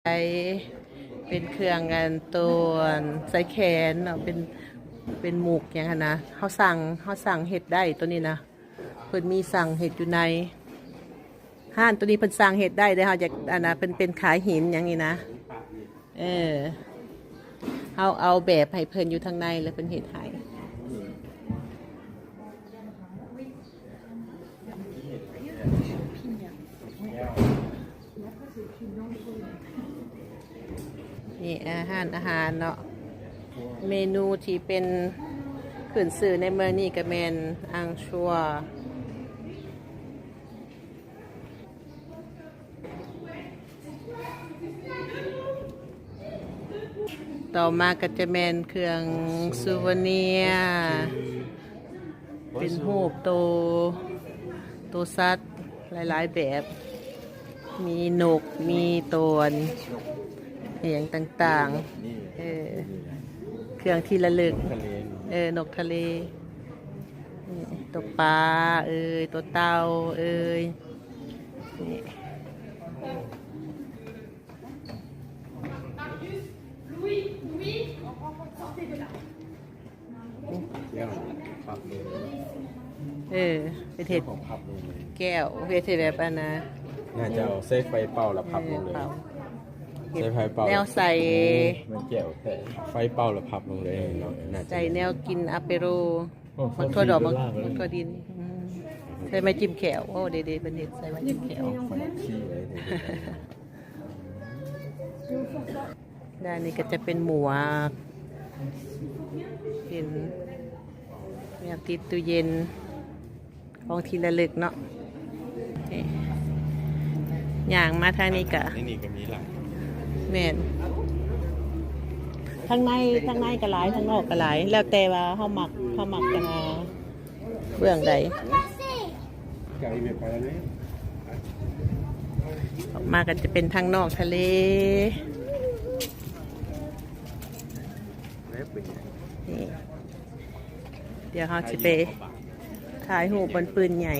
ເປັນເຄື່ອງອັນໂຕອັນໃສ່ແຂນເນາະ ເປັນ ເປັນໝູກຫຍັງຫັ້ນນະ ເຮົາສັ່ງ ເຮົາສັ່ງເຮັດໄດ້ໂຕນີ້ນະ ເພິ່ນມີສັ່ງເຮັດຢູ່ໃນຮ້ານໂຕນີ້ ເພິ່ນສັ່ງເຮັດໄດ້ເດ້ ເຮົາຢາກອັນນະ ເພິ່ນເປັນຂາຍຫີນຫຍັງນີ້ນະ ເອີ ເຮົາເອົາແບບໃຫ້ເພິ່ນຢູ່ທາງໃນ ແລ້ວເພິ່ນເຮັດໃຫ້. ນີ້ອາຫານ ອາຫານເນາະ ເມນູທີ່ເປັນຂຶ້ນຊື່ໃນເມືອງນີ້ກະແມ່ນອັງຊົວ. ຕໍ່ມາກະຈະແມ່ນເຄື່ອງຊູເວີເນຍ ເປັນຮູບໂຕ ໂຕສັດຫຼາຍໆແບບ ມີນົກ ມີໂຕອັນຫຍັງຕ່າງໆ ເອີ ເຄື່ອງທີ່ລະລຶກ ເອີ ນົກທະເລ ນີ້ ໂຕປາເອີຍ ໂຕເຕົ່າເອີຍ ນີ້. ແກ້ວພັບລົງເລີຍ ເອີ ເຮັດ ເຮັດຂອງພັບລົງເລີຍ ແກ້ວເຮັດໃຫ້ແບບອັນນະ ໜ້າຈະເອົາໃຊ້ໄຟເປົ່າແລ້ວພັບລົງເລີຍ ເອີ ເປົ່າ ໃຊ້ໄຟເປົ່າ ແນວໃສ ແມ່ນແກ້ວແທ້ ໄຟເປົ່າແລ້ວພັບລົງເລີຍເນາະ ໜ້າຈະ ໃສ່ແນວກິນອາເປໂຣ ໂອ້ ໝາກຖົ່ວດອກ ໝາກຖົ່ວດິນ ອືມ ໃສ່ໄມ້ຈິ້ມແຂ້ວ ໂອ້ ເດໆ ເພິ່ນເຮັດໃສ່ໄມ້ຈິ້ມແຂ້ວ ໄຟຂີ້ເລີຍ ດ້ານນີ້ກະຈະເປັນໝວກ ເປັນແນວຕິດຕູ້ເຢັນ ຂອງທີ່ລະລຶກເນາະ ນີ້ ຍ່າງມາທາງນີ້ກະ ໃນນີ້ກະມີຫຼາຍ ແມ່ນ ທາງໃນ ທາງໃນກະຫຼາຍ ທາງນອກກະຫຼາຍ ແລ້ວແຕ່ວ່າເຮົາມັກ ເຮົາມັກກະ ເບື້ອງໃດ ອອກມາກະຈະເປັນທາງນອກທະເລ ນີ້ ດຽວເຮົາຊິໄປຖ່າຍຮູບບ່ອນປືນໃຫຍ່.